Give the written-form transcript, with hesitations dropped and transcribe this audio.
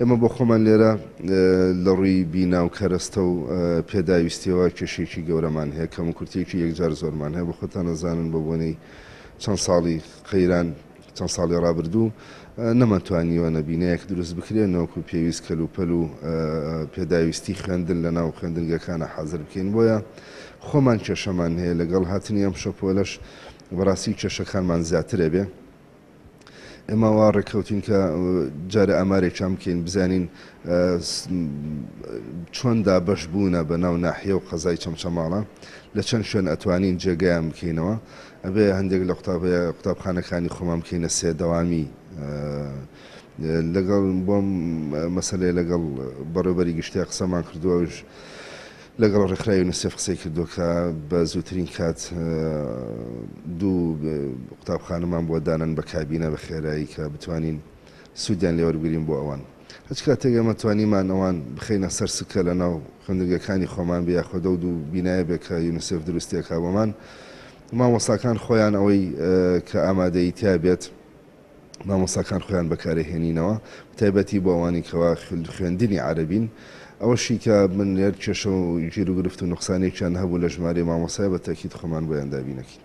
ئێمە بۆ خۆمان لێرە لە ڕووی بینا و کەرەستە و پێداویستیەوە کێشەیەکی گەورەمان هەیە، کەموکورتییەکی یەکجار زۆرمان هەیە، بۆ خۆتان ئەزانن بە بۆنەی چەند ساڵی قەیران، چەند ساڵی ڕابردوو نەمانتوانیوە نە بینایەک دروست بکرێت نەوەکو پێویست کەلوپەل و پێداویستی خوێندن لە ناو خوێندنگەکانە حازر بکەین، بۆیە خۆمان کێشەمان هەیە، لەگەڵ هاتنی ئەم شەپۆلەش بەڕاستی کێشەکانمان زیاتر ئەبێ. ئێمە وا ڕێککەوتین کە جارێ ئامارێکیان بکەین بزانین چۆن دابەش بوونە بە ناو ناحیە و قەزای چەمچەماڵە لە چەند شوێن ئەتوانین جێگەیان بکەینەوە ئەبێ هەندێک لە قوتابخانەکانی خۆمان بکەینە سێ دەوامی لەگەڵ بۆم مەسەلەیە لەگەڵ بەڕێوبەری گشتیا قسەمان کردووە ئەویش لەگەڵ ڕێکخراوی یونیسێف قسەی کردووە کە بە زووترین کات دوو قوتابخانەمان بۆ دانەن بە کابینە بە خێرایی کە بتوانین سوودیان لێ وەربگرین بۆ ئەوان. هەچ کاتێک ئێمە توانیمان ئەوان بخەینە سەر سکە لە ناو خوێندنگەکانی خۆمان بێ یاخود ئەو دوو بینایە بێ کە یونیسێف دروستی ئەکا بۆمان مامۆستاکان خۆیان ئەوەی کە ئامادەیی تیا بێت مامۆستاکان خۆیان بەکارئەهێنینەوە بەتایبەتی بۆ ئەوانەی کەوا خوێندنی عەرەبین ئەوەشی کە من هەر کێشە و گیروگرفت و نوقسانێکیان هەبوو لە ژمارەی مامۆستای بە تەئکید خۆمان بۆیان دابینەکەین.